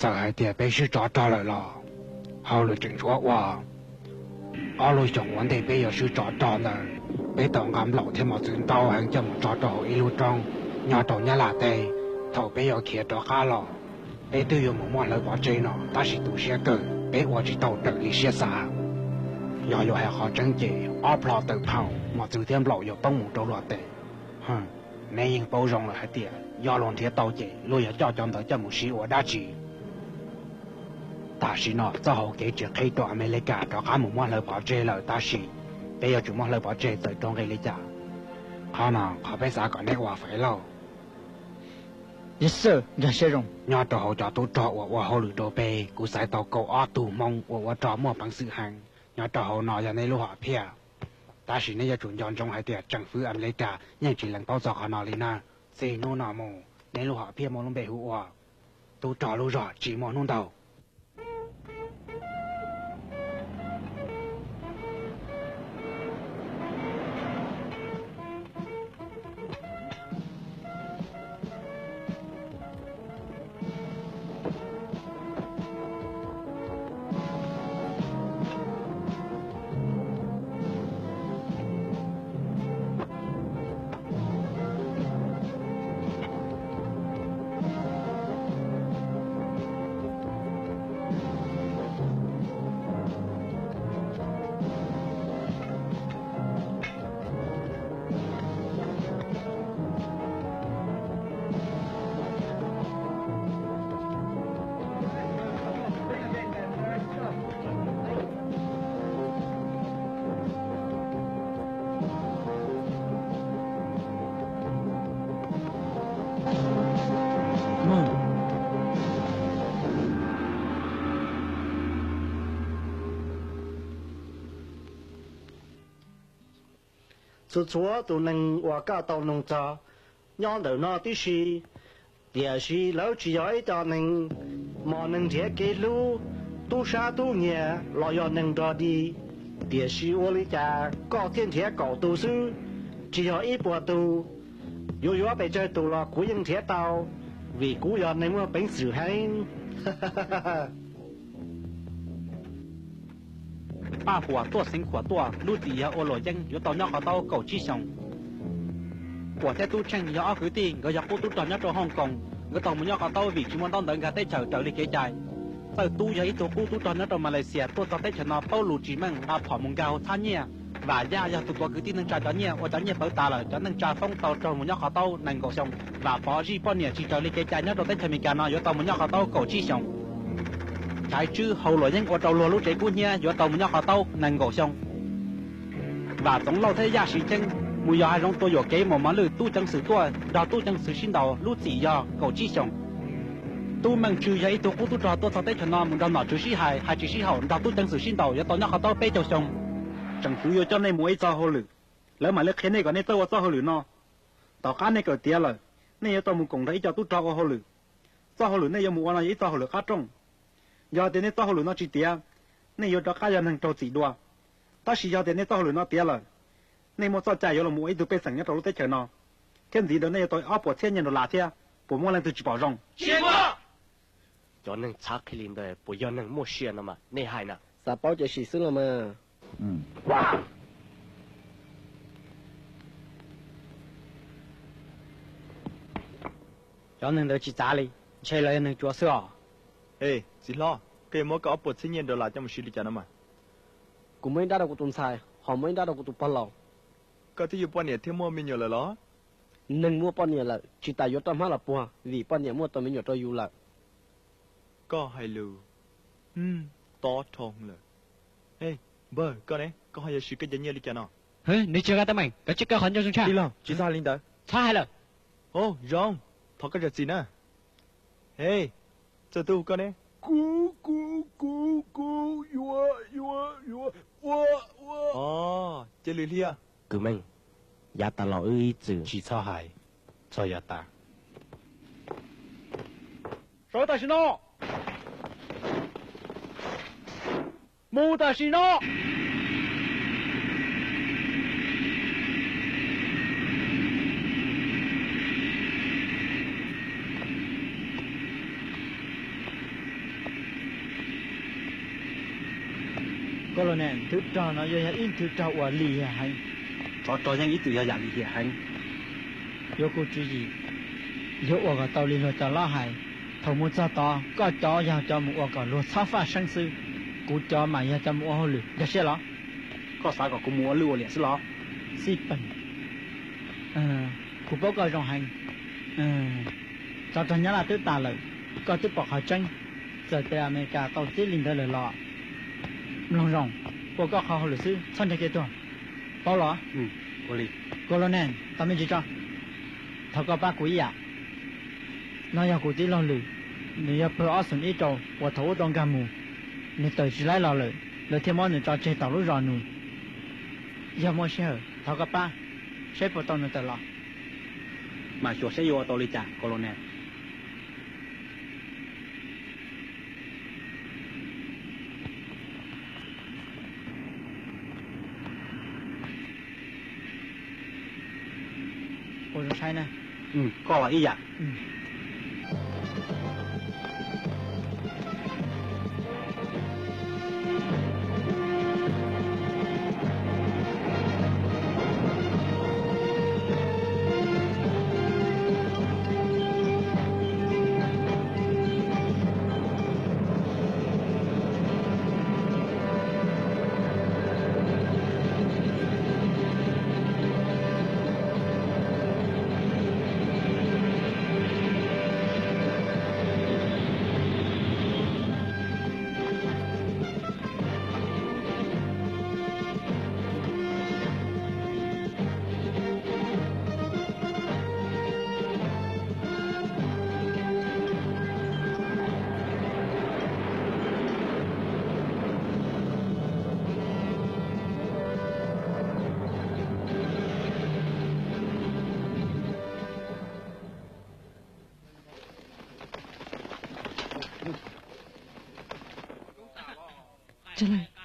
Txawm hais tias peb swb tsov rog lawm los hauj lwm tseem tshuav ua. Ob lub xyoos ua ntej peb yuav swb tsov rog ntawd, peb tau nqa nplaum thiab mos txwv ntau heev coj mus tso rau hauv ib lub roob nyob rau Nyab Laj teb. Thaum peb yuav khiav rov qab los, peb twb yuav mus muab hlawv pov tseg no, tab sis tu siab kawg peb ua tsis tau raws li siab xav. Yog yuav hais qhov tseeb ces ob plho tawm phaum mos txwv thiab nplaum yuav poob mus rau luag tes. Neb yeej paub zoo lawm hais tias yog luag nrhiav tau ces luag yuav coj cov ntawd coj mus siv ua dab tsi. Tam sim no txoj hauv kev tsis qhib rau Amelikas rov qab mus muab hlawv pov tseg lawm, tab sis peb yuav tsum muab hlawv pov tseg txawm raug nqi li cas. Qhov no qhov peb xav kom neb ua Faiv Lauj. Nyob rau hauv cov tub rog uas ua hauj lwm rau peb, kuv xaiv tau kaum ob tug Hmoob uas ua rog muaj peev xwm heev. Nyob rau hauv no yog neb lub hom phiaj, tab sis neb yuav tsum nco ntsoov hais tias tseem fwv Amelikas yeej tsis lees paub txog qhov no li na. Txij hnub no mus neb lub hom phiaj muaj lub npe hu ua tub rog lub zog tsis muaj hnub ntaug. Txhua txhua tus neeg uas koj tau noog txog nyob ntawm no tib si, tiam sis lawv tsis yog ib co neeg, mos neeg nrhiav kev hlub, tub sab tub nyiag los yog neeg nrog dig, tiam sis ua li cas koj thiaj nrhiav kaum tus xwb, tsis yog ib puas tus. Yuav yuav pes tsawg tus los kuv yeej nrhiav tau, vim kuv yog neeg muaj peev xwm heev. Paj Huas tuaj xeev khuam tuaj, lub txim yog ua luam yeeb, yuav tau nyob qhov taub kaum tsib xyoos. Huas thiab Tub Tsheej yog ob kwv tij, nkawd yog qub tub rog nyob rau Hooj Koos, nkawd tau mus nyob qhov taub vim tsis muaj ntaub ntawv nkag teb chaws raws li kev cai. Txawj Tub yog ib tug qub tub rog nyob rau Malaysia, tuaj txog teb chaws no paub lus tsis meej, nqa phom mus nkag hauv txhab nyiaj. Vam Yaj yog tus tuav kwv tij neej tsa cov nyiaj, ua cov nyiaj pawv tas lawm, cov neej tsa foob tau raug mus nyob qhov taub nees nkaum xyoo. Vam Pov zij poj niam tsis raws li kev cai nyob rau teb chaws Amelikas no, yuav tau mus nyob qhov taub kaum tsib xyoos. Chaiv Tswb haus luam yeeb ua rau luag lub tsev kub hnyiab, yuav tau mus nyob qhov taub nees nkaum xyoo. Vam Txoov Lauj thiab Yaj Siv Ceeb mus yos hav zoov tua yuam kev mus mos lwj, tub ceev xwm tuaj nrog tub ceev xwm sib ntaus, lub txim yog kaum tsib xyoos. Tub Meej Tswb yog ib tug qub tub rog tuaj txog teb chaws no mus nrog nom tswv sib hais, hais tsis sib haum, nrog tub ceev xwm sib ntaus, yuav tau nyob qhov taub peb caug xyoo. Tseem fwv yuav coj nej mus ua ib txoj hauj lwm, lawv mam li qhia nej kom nej txawj ua txoj hauj lwm no. Tom qab nej kawm tiav lawm, nej yuav tau mus koom nrog ib co tub rog ua hauj lwm. Txoj hauj lwm nej yuav mus ua no yog ib txoj hauj lwm qab rooj. Yog tias nej txoj hauj lwm no tsis tiav, nej yuav rov qab yog neeg raug txim dua. Tab sis yog tias nej txoj hauj lwm no tiav lawm, nej muaj txoj cai yuav los mus ua ib tug pej xeem nyob rau lub teb chaws no, thiab ntxiv ntawd nej yuav tau ob puas txhiab nyiaj dollar thiab. Puas muaj leej twg tsis pom zoo? Cov neeg txhav qhia li ntawd puas yog neeg muaj sia no mas nej hais na? Xav paub ces sim xwb los mas. Cov neeg ntawd tsis txav li, ntshe los yog neeg tsuas xwb os. Ej, txiv hlob, koj yuav muab koj ob puas txhiab nyiaj dollar coj mus siv li cas no mas? Kuv muab ib nrab rau kuv tus ntxhais, ho muab ib nrab rau kuv tus pog laus. Koj twb yuav poj niam thiab muaj me nyuam lawm los? Neeg muaj poj niam lawm tsis tas yuav roj hmab los puag vim poj niam muaj tau me nyuam rau yus lawm. Koj hais lus tob rhoo lawm. Ej, npawg, koj ne, koj ho yuav siv koj cov nyiaj li cas no? Nws tsis qa teeb meem, koj tsis kawg qhov ncauj zoo tshaj. Tsis los, tsis txhob hais li ntawd. Txhob hais lawm. Au, zoo, thov koj zam txim na. Ej, Txawj Tub, koj ne? Kuv, kuv, kuv, kuv yuav, yuav, yuav ua, ua. Cia li hlias. Kwv Meej, yav tas los wb ib txwm tsis txhob hais txog yav tas. Sawv tam sim no! Mus tam sim no! Colonel, nthwv rog no yuav yog ib nthwv rog uas lim hiam heev. Tsov rog yeej ib txwm yog yam lim hiam heev. Yuav kuv tswv yim, yuav ua kom tau li luag cov loj hais. Thaum mus txog tod, koj cov yog cov mus ua kom luag txhob faj seeb xwb, kuv cov mas yog cov mus ua hauj lwm, nkag siab los? Koj xav kom kuv mus ua lwj ua liam xwb los? Xij peem, kuv paub koj zoo heev. Tsov rog Nyab Laj twb tas lawm, koj twb pom qhov tseeb. Txawm tias Amelikas tau txib li ntawd lawm los mloog zoo, ua koj qhov hauj lwm xwb, txhob nrhiav kev tuag, paub los? Colonel, tau me ntsis tso, thov koj pab kuv ib yam. No yog kuv txiv laug Lwm, nws yog pawg ob xoom ib rau uas thaum ub tau nkag mus, nws tawm tsis laib los lawm, lawv thiaj muab nws tso tseg tom lub zos nus. Yog muaj sij hawm thov koj pab, saib puas tau nws tawm los. Mas xyuas saib yuav ua tau li cas, Colonel. Ua zoo saib na. Koj los ib yam. Tsaug lawm,